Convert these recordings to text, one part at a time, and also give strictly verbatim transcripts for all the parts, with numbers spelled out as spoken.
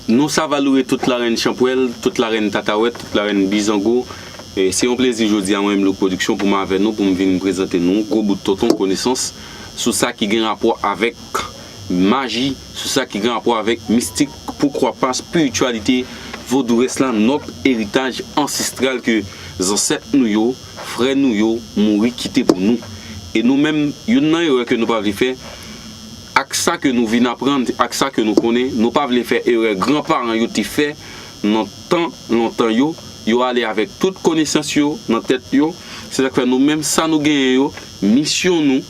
Nou savalore tout larèn chanpwèl, tout larèn tatawèt, tout larèn bizango. E se yon plezi jodi a mwen menm Louk Production pou m avè nou, pou m vin prezante nou gwo bout tonton konesans sou sa ki gen rapò avèk maji, sou sa ki gen rapò avèk mistik, poukwa pa espirityalite vodourès la, nòt eritaj ansestral ke zansèt nou yo, frè nou yo mouri kite pou nou. E nou menm, youn nan erè ke nou pa vle fè, ak sa ke nou vin aprann, ak sa ke nou konnen, nou pa vle fè erè granparan yo te fè nan tan lontan yo. Yo ale avèk tout konesans yo nan tèt yo. Se sa k fè nou menm, sa nou genyen yo, misyon nou,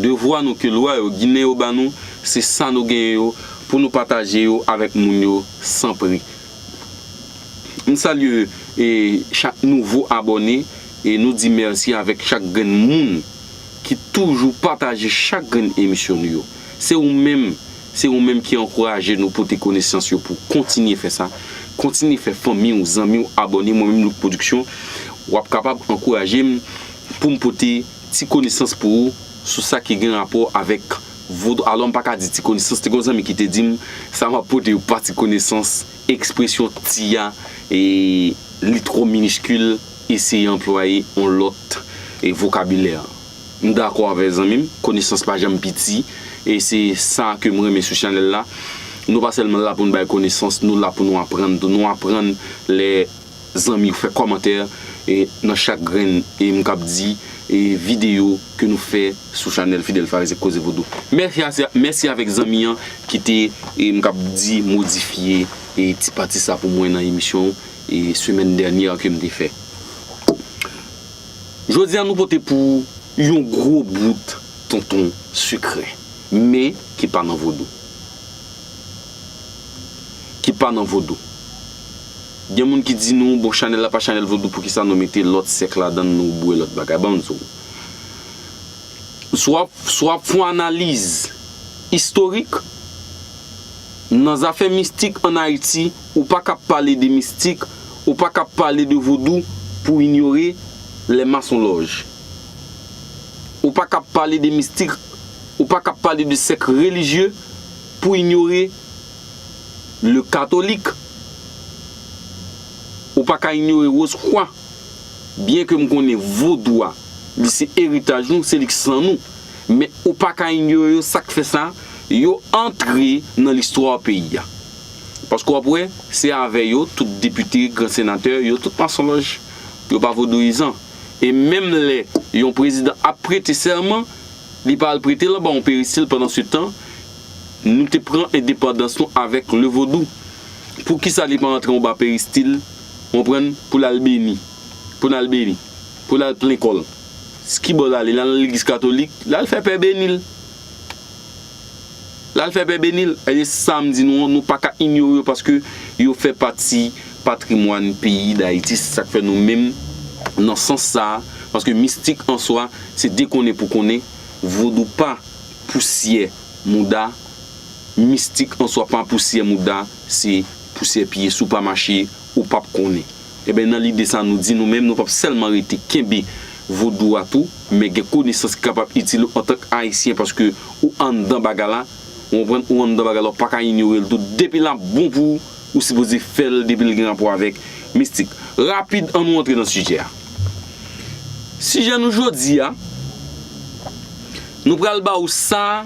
devwa nou ke lwa yo, Ginen yo ba nou, se sa nou genyen yo pou nou pataje yo avèk moun yo san pri. M salye, e, chak nouvo abòne, e nou di mèsi avèk chak grenn moun ki toujou pataje chak grenn emisyon nou yo. Se ou menm, se ou menm ki ankouraje nou pote konesans yo pou kontinye fè sa. Kontinye fè fanmi w, zanmi w abòne. Mwen menm, Louk Production, w ap kapab ankouraje m pou m pote ti konesans pou ou sou sa ki gen rapò avèk vodou. Alò, m pa ka di ti konesans, te gen yon zanmi ki te di m, sa m ap pote yo pa ti konesans, ekspresyon ti a, e, li twò miniskil, eseye anplwaye yon lòt, e, vokabilè. M dakò avè zanmi m, konesans pa janm piti, e se sa ke m renmen sou chanèl la. Nou pa sèlman la pou n bay konesans, nou la pou nou aprann tou. Nou aprann lè zanmi yo fè kòmantè, e, nan chak grenn, e, m kab di, e, videyo ke nou fè sou chanèl Fidel Farizyen Koze Vodou. Mèsi a, mèsi avèk zanmi an ki te, e, m kab di, modifye, e, ti pati sa pou mwen nan emisyon, e, semèn dènyè ke m te fè. Jodi a nou pote pou yon gwo bout tonton sekrè, men ki pa nan vodou. Ki pa nan vodou. Gen moun ki di nou, bon, chanèl la pa chanèl vodou, poukisa nou mete lòt sèk ladan l, nou bwè lòt bagay? Ban m di w. Si w ap, si w ap fè yon analiz istorik, nan zafè mistik ann Ayiti, ou pa ka ap pale de mistik, ou pa ka ap pale de vodou pou inyore les masonlòj. Ou pa ka ap pale de mistik, ou pa ka ap pale de sèk relijye pou inyore le katolik. Ou pa ka inyore Rose Croix. Byen ke m konnen vodou a, li se eritaj nou, se li k san nou. Men ou pa ka inyore yo, sa k fè sa, yo antre nan listwa peyi a. Paske w ap wè, se avè yo, tout depite, gran senatè, yo tout masonlòj, yo pa vodouyizan. E menm lè yon prezidan ap prete sèman, li pa al prete l anba yon peristil, pandan se tan, nou te pran endepandans nou avèk le vodou. Poukisa li pa antre anba peristil, w konprann, pou l al beni, pou l al beni, pou l al plen kò l? Ki bò l ale? L al nan legliz katolik, l al fè pè beni l. L al fè pè beni l. E sa m di nou an, nou pa ka inyore yo paske yo fè pati patrimwàn peyi Dayiti. Se sa k fè nou menm, nan sans sa a, paske mistik an swa, se de konnen pou konnen, vodou pa pousyè mouda, mistik an swa pa pousyè mouda, se pousyè pye. Si w pa mache, ou p ap konnen. Ebyen, nan lide sa, nou di nou menm, nou p ap sèlman rete kenbe vodou a tou, men gen konesans ki kapab itil ou antank Ayisyen, paske ou anndan bagay la, ou konprann, ou anndan bagay la, ou pa ka inyore l tou. Depi l ap bon pou ou, ou sipoze fè l depi l gen rapò avèk mistik. Rapid, ann nou antre nan sijè a. Sijè nou jodi a, nou pral ba ou sa,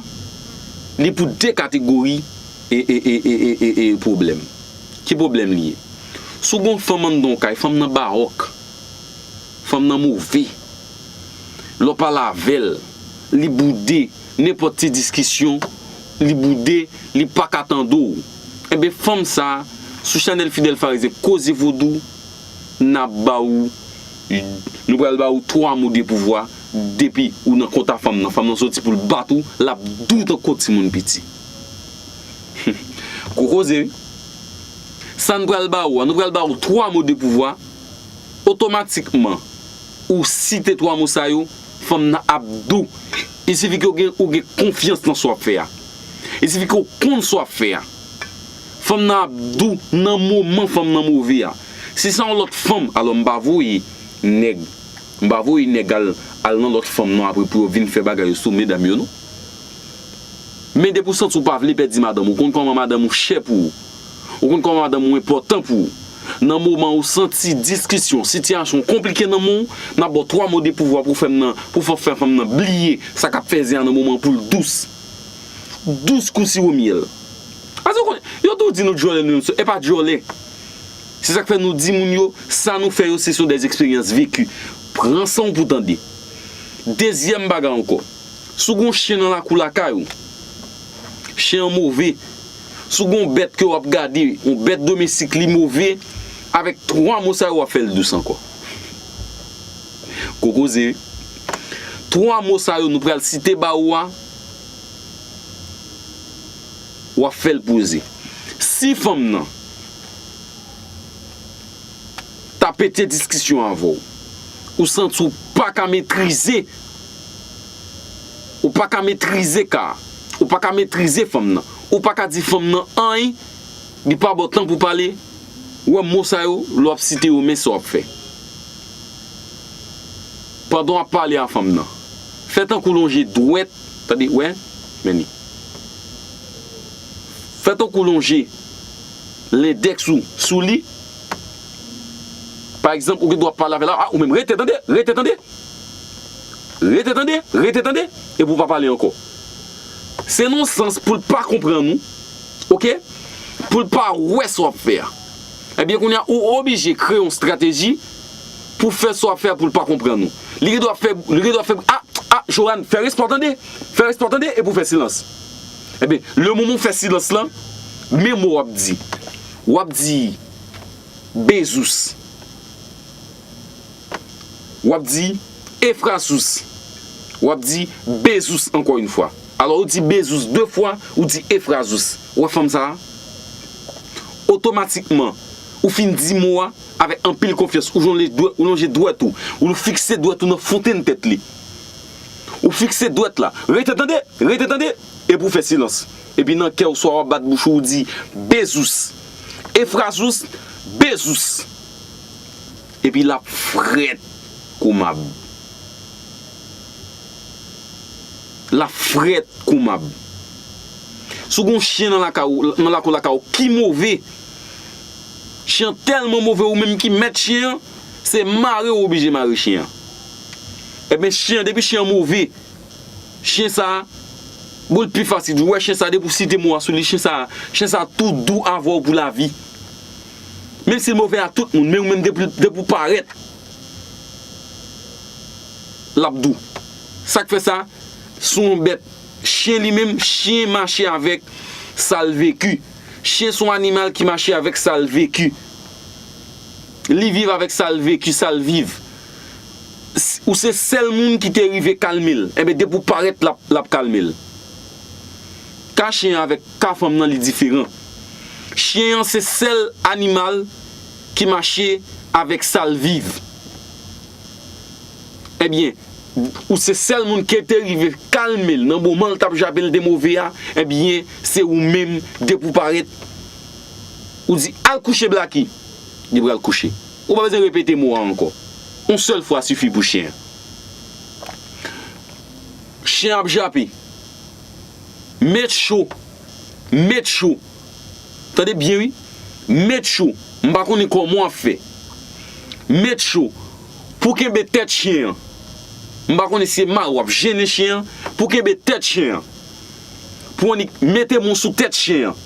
li pou de kategori e, e, e, e, e, e, e pwoblèm. Ki pwoblèm li ye? Si w gen yon fanm anndan yon kay, fanm nan bawòk, fanm nan move, lè w pale avè l, li boude, nenpòt ti diskisyon, li boude, li pa ka tande w. Ebyen, fanm sa a, sou chanèl Fidèl Farizyen, Koze Vodou, n ap ba ou, nou pral ba ou twa mo de pouvwa, depi ou nan kont a fanm nan, fanm nan soti pou l bat ou, l ap di w tankou timoun piti. Gwo koze, wi. Sa n pral ba ou a, nou pral ba ou twa mo de pouvwa, otomatikman, ou site twa mo sa yo, fanm nan ap di w. Il sifi ke w gen, ou gen konfyans nan sa w ap fè a. Il sifi ke w konn sa w ap fè a. Fanm nan ap di w nan moman fanm nan move a. Si se yon lòt fanm, alò m pa voye nèg M pa voye nèg al, al nan lòt fanm non apre pou yo vin fè bagay yo sou medam yo non. Men depi w santi w pa vle pèdi madanm ou, ou konn kòman madanm ou chè pou ou, ou konn kòman madanm ou enpòtan pou ou, nan moman ou santi diskisyon, sitiyasyon konplike nan men w, n ap ba w twa mo de pouvwa pou fè m nan, pou fè, fè fanm nan bliye sa k ap fè zen an nan moman pou l dous. Dous kou siwo myèl. Aze w konnen, yo tou di nou djòlè nou menm, e pa djòlè. Se sa k fè nou di moun yo, sa nou fè yo, se sont des expériences vécues. Pran san w pou tande. Dezyèm bagay ankò. Si w gen yon chen nan lakou lakay ou, chen an move. Si w gen yon bèt ke w ap gade, yon bèt domestik li move, avèk twa mo sa yo w ap fè l dous ankò. Gwo koze wi. Twa mo sa yo nou pral site ba ou a, w ap fè l poze. Si fanm nan ta pete diskisyon avè w, ou santi w pa ka metrize, ou pa ka metrize ka, ou pa ka metrize fanm nan, ou pa ka di fanm nan anyen, li pa ba w tan pou pale, ou wè mo sa yo, lè w ap site yo, men sa w ap fè. Pandan w ap pale a fanm nan, fè tankou w lonje dwèt, tande, wè, men li. Fè tankou w lonje lendèks ou sou li. Pa egzanp, ou gen dwa ap pale avè l la, a, ou menm, rete, tande, rete, tande. Rete, tande, rete, tande, epi w pa pale ankò. Se nan sans pou l pa konprann ou, oke? Pou l pa wè sa w ap fè a. Ebyen, kounye a, ou oblije kreye yon estrateji pou fè sa w ap fè a pou l pa konprann ou. Li gen dwa fè, li gen dwa fè, a, a, Joanne, fè respè w tande, fè respè w tande, epi w fè silans. Ebyen, le moman w fè silans lan, men mo w ap di. W ap di, bezous. W ap di, efrazous. W ap di, bezous ankò yon fwa. Alò, ou di bezous de fwa, ou di efrazous. Ou wè fanm sa a? Otomatikman, ou fin di mo a avèk anpil konfyans. Ou lonje dwèt, ou lonje dwèt ou. Ou fikse dwèt ou nan fontenn tèt li. Ou fikse dwèt la. Rete tande, rete tande. Epi w fè silans. Epi nan kè w, swa w ap bat bouch ou, ou di, bezous. Efrazous, bezous. Epi l ap frèt kou mab. L ap frèt kou mab. Si w gen yon chen nan lakay ou, nan lakou lakay ou ki move, chen an tèlman move, ou menm ki mèt chen an, se mare w oblije mare chen an. Ebyen, chen an, depi chen an move, chen sa a, pou l pi fasil, ou wè chen sa a, depi w site mo a sou li, chen sa a, chen sa a tou dou avè w pou lavi. Menm si l move a tout moun, men ou menm depi, depi w parèt, l ap dou. Sa k fè sa? Se yon bèt, chen li menm, chen mache avèk sa l veki. Chen se yon animal ki mache avèk sa l veki. Li viv avèk sa l veki, sa l viv. S-, ou se sèl moun ki te rive kalme l. Enben, depi w parèt, l ap, l ap kalme l. Ka chen an avèk ka fanm nan, li diferan. Chen an se sèl animal ki mache avèk sa l viv. Ebyen, ou se sèl moun ki te rive kalme l nan moman l t ap jape l te move a, ebyen, se ou menm, depi w parèt, ou di, al kouche Blacky, li pral kouche. Ou pa bezwen repete mo a ankò. Yon sèl fwa sifi pou chen an. Chen an ap jape. Met cho. Met cho. Tande byen wi. Met cho. M pa konnen kòman w ap fè. Met cho. Pou kenbe tèt chen an. M pa konnen si se mare w ap jennen chen an. Pou kenbe tèt chen an. Pou annik mete men w sou tèt chen an.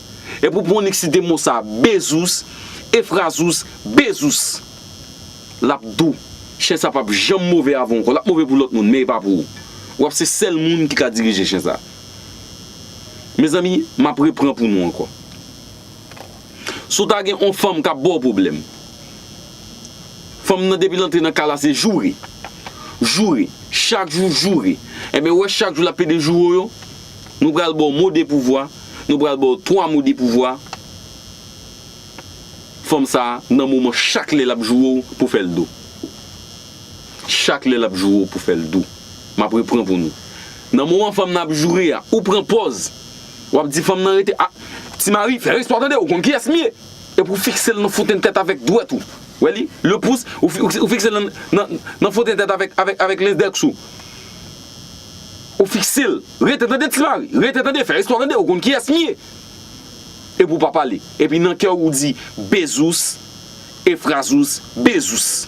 Epi pou annik site mo sa a, bezous, efrazous, bezous. L ap dou. Chen sa p ap janm move avè w ankò. L ap move pou lòt moun, men e pa pou ou. W ap se sèl moun ki ka dirije chen sa. Mezanmi, m ap repran pou nou ankò. Si w ta gen yon fanm k ap ba w pwoblèm, fanm nan depi l antre nan kay la se joure. Joure. Chak jou joure. Enben, ou wè chak jou l ap plede joure w yo, nou pral ba w mo de pouvwa, nou pral ba w twa mo de pouvwa. Fanm sa a, nan moman chak lè l ap joure w pou fè l dou. Chak lè l ap joure w pou fè l dou. M ap repran pou nou. Nan moman fanm nan ap joure a, ou pran pòz. W ap di fanm nan rete, a, ti mari, fè respè w tande, ou konn kiyès m ye. Epi w fikse l nan fontenn tèt avèk dwèt ou. Wè li, le pouce, ou, fi- ou, ou fikse l nan, nan, nan fon tèt avèk, avèk, avèk lendèks ou. Ou fikse l. Rete tande, Ti Mari. Rete tande, fè espwa tande, ou konn kiyès m ye. Epi w pa pale. Epi nan kè w, ou di, Bezous, Efrazous, Bezous.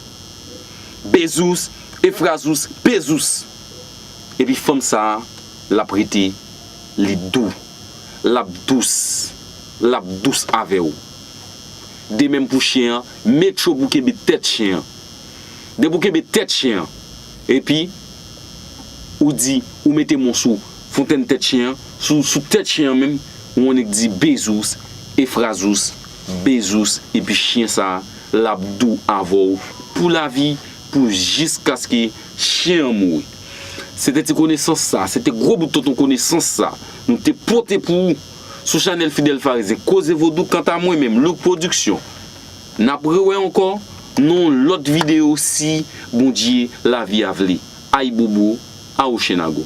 Bezous, Efrazous, Bezous. Epi fanm sa a, l ap rete, li dou. L ap dous. L ap dous avè w. De menm pou chen an, make sure pou kenbe tèt chen an. Depi w kenbe tèt chen an, epi ou di, ou mete men w sou fontèn tèt chen an, sou, sou tèt chen an menm, ou annik di, Bezous, Efrazous, Bezous, epi chen sa a, l ap dou avè w pou lavi, pou jiskaske chen an mouri. Se te ti konesans sa, se te gwo bout tonton konesans sa nou te pote pou ou sou chanèl Fidèl Farizyen Koze Vodou. Kanta mwen menm, Louk Pwodiksyon, n ap rewè ankò nan yon lòt videyo si Bondye lavi a vle. Ayibobo, Awochennagò.